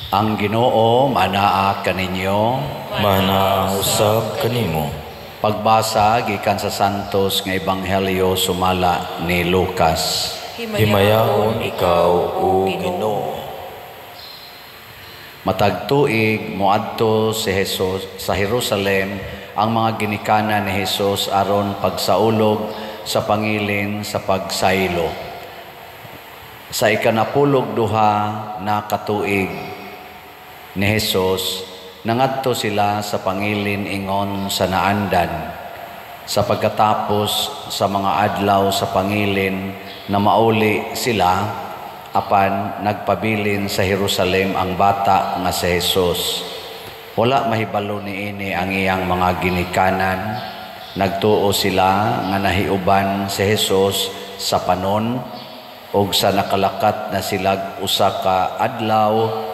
Ang Ginoo manaa kaninyo. Mana usab kanimo. Pagbasa gikan sa Santos nga Ebanghelyo sumala ni Lucas. Himayaon ikaw, o Ginoo. Matag tuig moadto si Jesus sa Jerusalem ang mga ginikanan ni Jesus aron pagsaulog sa pangilin sa pagsaylo. Sa ikanapulog duha na katuig ni Jesus, nangadto sila sa pangilin ingon sa naandan. Sa pagkatapos sa mga adlaw sa pangilin na mauli sila, apan nagpabilin sa Jerusalem ang bata nga si Jesus. Wala mahibalo niini ang iyang mga ginikanan. Nagtuo sila nga nahiuban si Jesus sa panon, ug sa nakalakat na sila usa ka adlaw,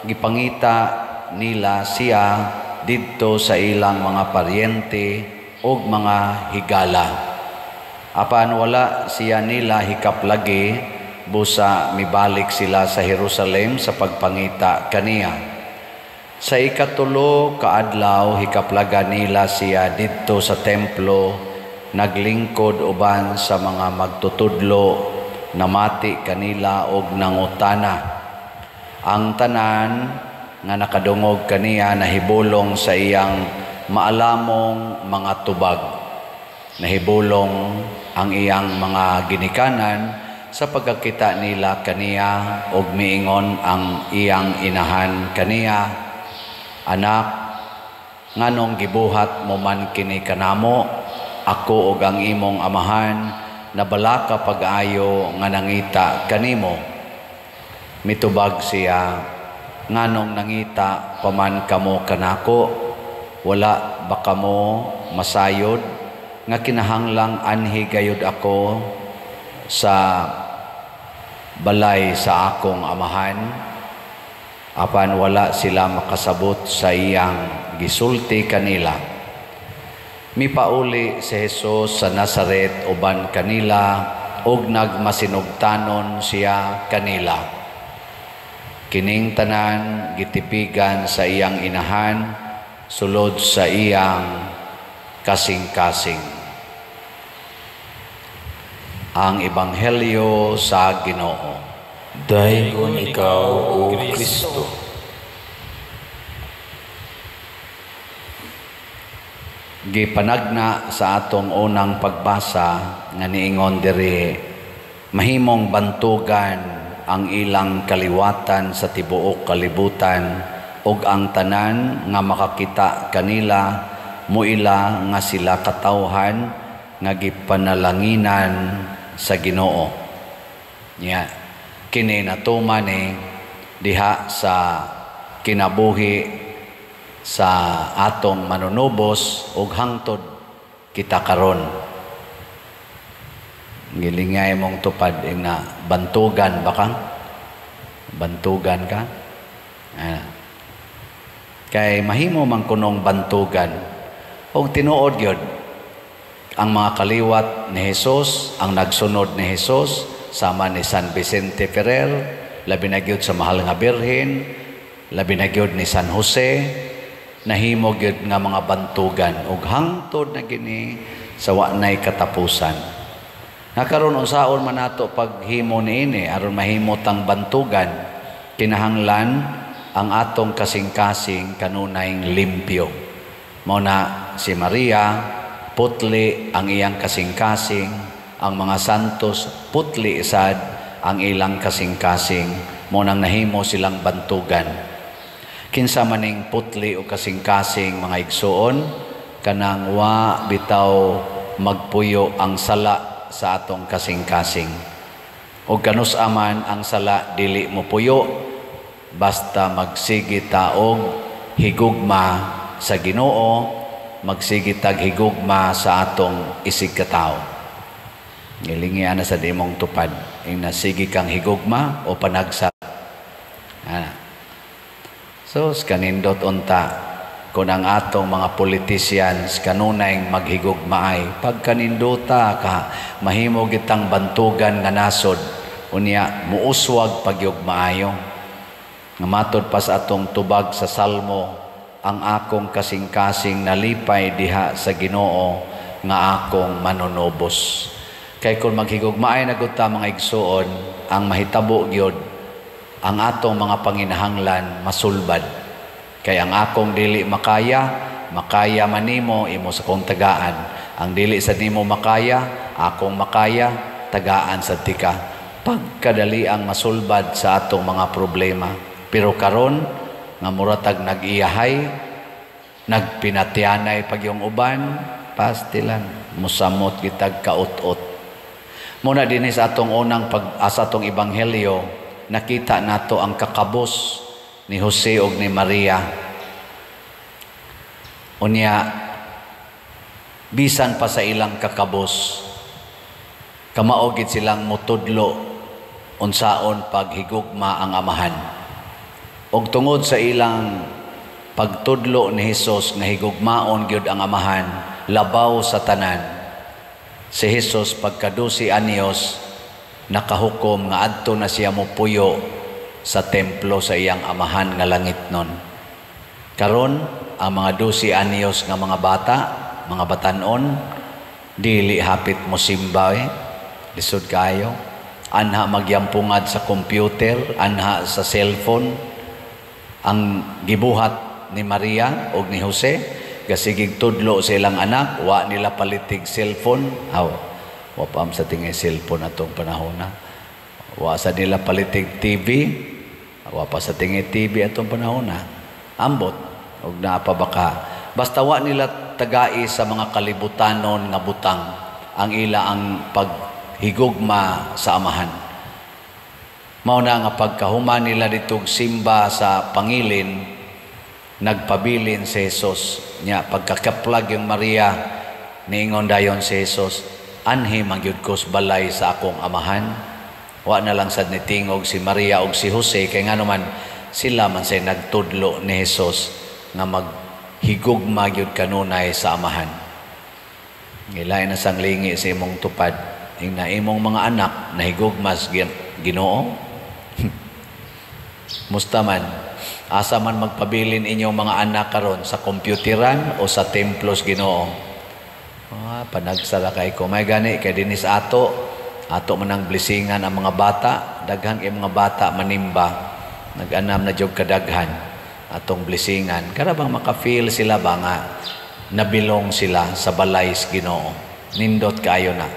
gipangita nila siya didto sa ilang mga paryente ug mga higala. Apan wala siya nila hikaplagi, busa mibalik sila sa Jerusalem sa pagpangita kaniya. Sa ikatulo ka adlaw, hikaplaga nila siya didto sa templo, naglingkod uban sa mga magtutudlo, namati kanila og nangutana. Ang tanan nga nakadungog kaniya nahibulong sa iyang maalamong mga tubag. Nahibulong ang iyang mga ginikanan sa pagkakita nila kaniya, ug miingon ang iyang inahan kaniya, "Anak, nganong gibuhat mo man kini kanamo? Ako ug ang imong amahan nabalaka pag-ayo nga nangita kanimo." Mitubag siya, "Nganong nangita pa man kamo kanako? Wala ba kamo masayod nga kinahanglang anhi gayud ako sa balay sa akong amahan?" Apan wala sila makasabot sa iyang gisulti kanila. Mipauli si Jesus sa Nazaret uban kanila, ug nagmasinugtanon siya kanila. Kining tanan gitipigan sa iyang inahan sulod sa iyang kasing-kasing. Ang Ebanghelyo sa Ginoo. Daygon ikaw, O Kristo. Gipanagna sa atong unang pagbasa nga niingon diri, mahimong bantugan ang ilang kaliwatan sa tibuok kalibutan, ug ang tanan nga makakita kanila muila nga sila katawhan nga gipanalanginan sa Ginoo. Nya kini natuman ni diha sa kinabuhi sa atong manunubos ug hangtod kita karon. Gilingay mong tupad na bantugan ba ka? Bantugan ka? Kay mahimo man kunong bantugan. Og tinuod gyud ang mga kaliwat ni Jesus, ang nagsunod ni Jesus, sama ni San Vicente Ferrer, labi na gyud sa Mahal nga Birhen, labi na gyud ni San Jose, nahimo gyud nga mga bantugan ug hangtod na gini sa wa nay katapusan. Nakaron unsaon man nato paghimo niini aron mahimo tang bantugan, kinahanglan ang atong kasing-kasing kanunay limpyo. Mao na si Maria putli ang iyang kasing-kasing, ang mga santos putli sad ang ilang kasing-kasing, mao nang nahimo silang bantugan. Kinsa maning putli o kasing-kasing, mga igsuon? Kanang wa bitaw magpuyo ang sala sa atong kasing-kasing. O kanus aman ang sala dili mo puyo, basta magsige ta og higugma sa Ginoo, magsige tag higugma sa atong isig katawo. Gilingi ana sa dimong tupad, ing nasige kang higugma o panagsa. So, kanindot unta kung ang atong mga politicians kanunay maghigugmaay, pagkaninduta ka, mahimo gitang bantugan nga nasod, unya muuswag pagyugmaayo. Nga matod pa sa atong tubag sa Salmo, ang akong kasing-kasing nalipay diha sa Ginoo nga akong manunubos. Kay kung maghigugmaay na gud ta, mga igsuon, ang mahitabo gyud ang atong mga panginahanglan masulbad. Kay ang akong dili makaya, makaya man nimo, imo sa kong tagaan. Ang dili sa nimo makaya, akong makaya, tagaan sa tika. Pagkadali ang masulbad sa atong mga problema. Pero karon nga muratag nag-iyahay, nagpinatyanay pag yung uban, pastilan, musamot kitag kaut-ut. Muna dinhi sa atong unang pag sa atong ebanghelyo, nakita nato ang kakabos ni Jose ug ni Maria. Unya bisan pa sa ilang kakabos, kamao gid silang mutudlo unsaon paghigugma ang Amahan. Og tungod sa ilang pagtudlo ni Hesus nga higugmaon gyud ang Amahan labaw sa tanan, si Hesus pagka 12 anyos nakahukom nga adto na siya mopuyo sa templo sa iyang Amahan nga langitnon. Karon ang mga 12 anyos nga mga bata, mga batanon, dili hapit mo simba eh. Lisod kayo. Anha magyampungad sa computer, anha sa cellphone. Ang gibuhat ni Maria og ni Jose, gasigig tudlo sa ilang anak, wa nila palitig cellphone. Aw, wa pa sa tingay cellphone atong panahon na. Wa sa nila palitig TV, wa pa sa tingay TV atong panahon na. Ambot og naa pa baka. Basta wa nila tagai sa mga kalibutanon nga butang ang ila ang paghigugma sa Amahan. Mao na nga pagkahuman nila ditog simba sa pangilin, nagpabilin si Jesus. Nya pagkakaplag yung Maria, niingon dayon si Jesus, anhi man gyud ko sa balay sa akong Amahan. Wa na lang sad nitingog si Maria og si Jose kay ngano man sila man say nagtudlo ni Jesus nga maghigugma gyud kanunay sa Amahan. Ngilain na sang lingi sa imong tupad, ingna imong mga anak nahigugmas Ginoo. Musta man, asa man magpabilin inyong mga anak karon, sa kompyuteran o sa templos Ginoo? Ah, panagsala kay ko. May gani kay dinis ato, ato man ang blessingan ang mga bata, daghan kay mga bata manimba, nag-anam na jud kadaghan atong blessingan. Kara bang maka-feel sila ba nga nabilong sila sa balay sa Ginoo. Nindot kayo na.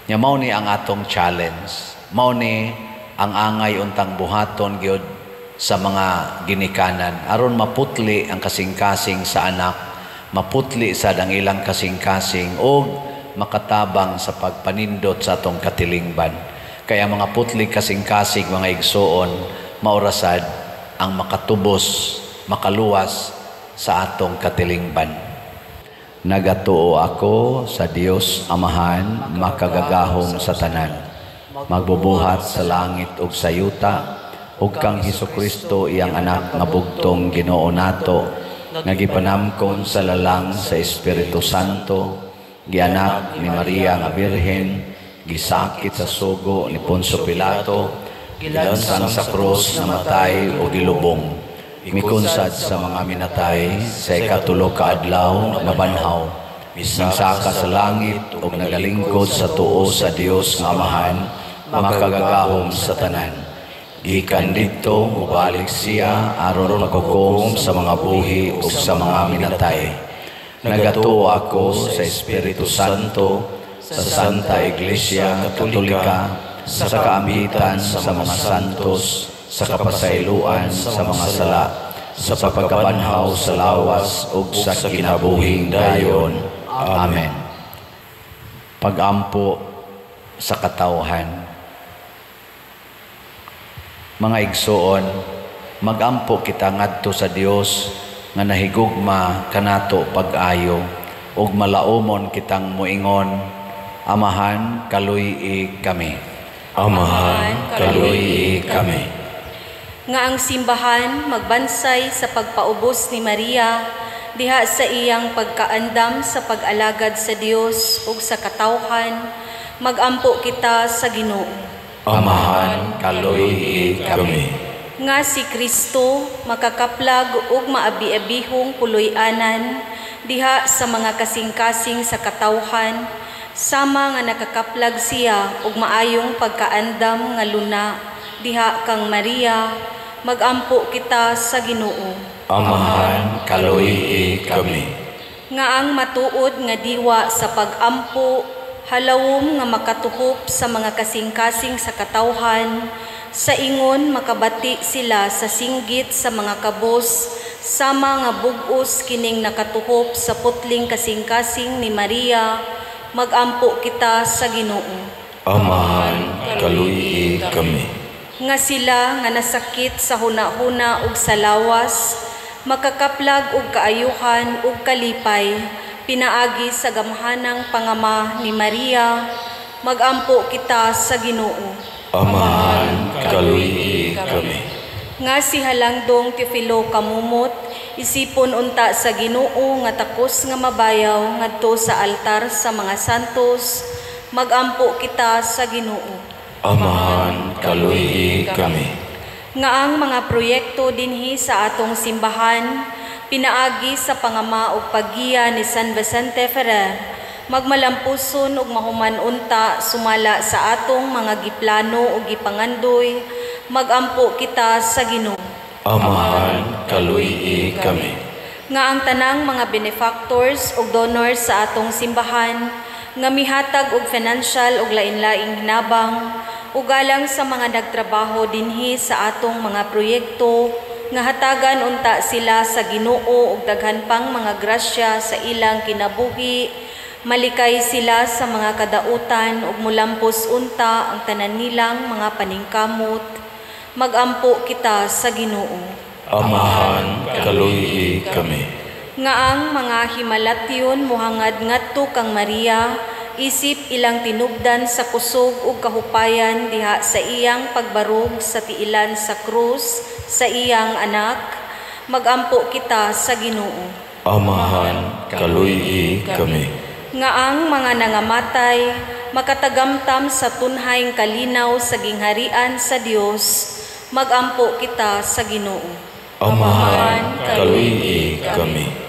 Nya mao ni ang atong challenge. Mao ni ang angay untang buhaton gyud sa mga ginikanan aron maputli ang kasing-kasing sa anak, maputli sad ang ilang kasing-kasing og makatabang sa pagpanindot sa atong katilingban. Kaya mga putli kasing-kasing, mga igsuon, maurasad ang makatubos, makaluwas sa atong katilingban. Nagatuo ako sa Dios Amahan, makagagahom sa tanan, magbubuhat sa langit ug sa yuta, ug kang Hesukristo iyang anak nga bugtong Ginoo nato, nga gipanamkon sa lalang sa Espiritu Santo, gianak ni Maria nga Birhen, gisakit sa sugo ni Poncio Pilato, gilansang sa krus, namatay o gilubong, mikunsad sa mga minatay, sa ikatulo ka adlaw nabanhaw, mingsaka sa langit ug nagalingkod sa tuo sa Dios nga Amahan, makagagahom sa tanan. Gikan didto mobalik siya aron paghukom sa mga buhi ug sa mga minatay. Nagatuo ako sa Espiritu Santo, sa Santa Iglesia Katolika, sa kaambitan sa mga santos, sa kapasayloan sa mga sala, sa pagkabanhaw sa lawas ug sa kinabuhing dayon. Amen. Pagampo sa katawhan. Mga igsoon, magampo kita ngadto sa Dios nga nahigugma kanato pag-ayo ug malaumon kitang moingon, Amahan, kaluy-i kami. Amahan, kaluy-i kami. Nga ang simbahan magbansay sa pagpaubos ni Maria diha sa iyang pagkaandam sa pag-alagad sa Dios ug sa katawhan, magampo kita sa Ginoo. Amahan, kaluy-i kami. Nga si Kristo makakaplag ug maabi-abihong puloy-anan diha sa mga kasing-kasing sa katawhan, sama nga nakakaplag siya og maayong pagkaandam nga luna diha kang Maria, magampo kita sa Ginoo. Amahan, kaluy-i kami. Nga ang matuod nga diwa sa pagampo halawom nga makatuhop sa mga kasing-kasing sa katawhan, sa ingon makabati sila sa singgit sa mga kabos, sama nga bug-os kining nakatuhop sa putling kasing-kasing ni Maria, magampo kita sa Ginoo. Amahan, kaluy-i kami. Nga sila nga nasakit sa hunahuna ug sa lawas, makakaplag og kaayuhan ug kalipay, pinaagi sa gamhanang pangama ni Maria, magampo kita sa Ginoo. Amahan, kaluy-i kami. Nga si Halangdong Teofilo Camomot, isipon unta sa Ginoo nga takos nga mabayaw ngadto sa altar sa mga santos, magampo kita sa Ginoo. Amahan, kaluy-i kami. Nga ang mga proyekto dinhi sa atong simbahan, pinaagi sa pangama ug paggiya ni San Vicente Ferrer, magmalampuson ug mahuman unta sumala sa atong mga giplano ug gipangandoy, magampo kita sa Ginoo. Amahan, kaluy-i kami. Nga ang tanang mga benefactors ug donors sa atong simbahan nga mihatag og financial ug lain-laing hinabang, ug alang sa mga nagtrabaho dinhi sa atong mga proyekto, nga hatagan unta sila sa Ginoo og daghan pang mga grasya sa ilang kinabuhi, malikay sila sa mga kadautan ug mulampos unta ang tanan nilang mga paningkamot, magampo kita sa Ginoo. Amahan, kaluy-i kami. Nga ang mga himalatyon mohangad ngadto kang Maria, isip ilang tinubdan sa kusog ug kahupayan diha sa iyang pagbarog sa tiilan sa krus sa iyang anak, magampo kita sa Ginoo. Amahan, kaluy-i kami. Nga ang mga nangamatay makatagamtam sa tunhayng kalinaw sa gingharian sa Dios, magampo kita sa Ginoo. Amahan, kaluy-i kami.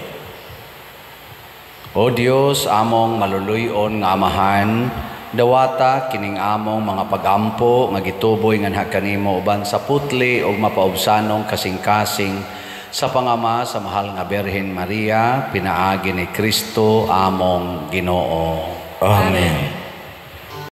O Dios, among maluluy-on nga Amahan, dawata kining among mga pagampo nga gituboy nganha kanimo uban sa putli ug mapaubsanong kasing-kasing sa pangama sa mahal nga Birhen Maria, pinaagi ni Kristo among Ginoo. Amen.